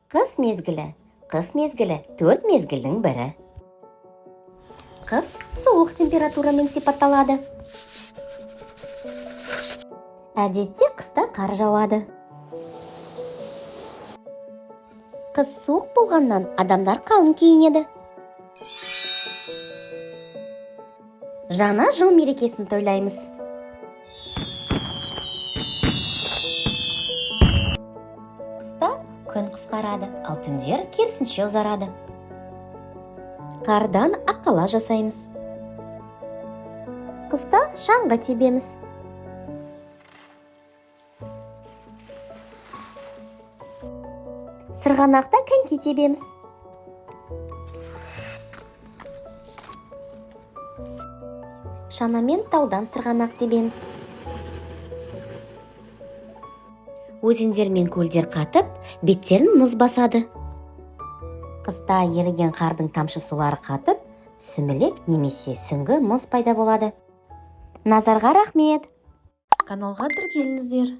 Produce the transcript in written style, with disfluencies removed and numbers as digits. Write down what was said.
Қыс мезгілі. Қыс мезгілі төрт мезгілдің бірі. Қыс суық температурамен сипатталады. Әдетте қыста қар жауады. Қыс суық болғаннан адамдар қалың киінеді. Жаңа жыл мерекесін тойлаймыз. Қыста күн қысқарады, ал түндер керісінше ұзарады. Қардан аққала жасаймыз. Қыста шаңғы тебеміз. Сырғанақта коньки тебеміз. Шанамен таудан сырғанақ тебеміз. Өзендер мен көлдер қатып, беттерін мұз басады. Қыста еріген қардың тамшы сулары қатып, сүмелек немесе сүңгі мұз пайда болады. Назарға рахмет. Каналға тіркеліңіздер.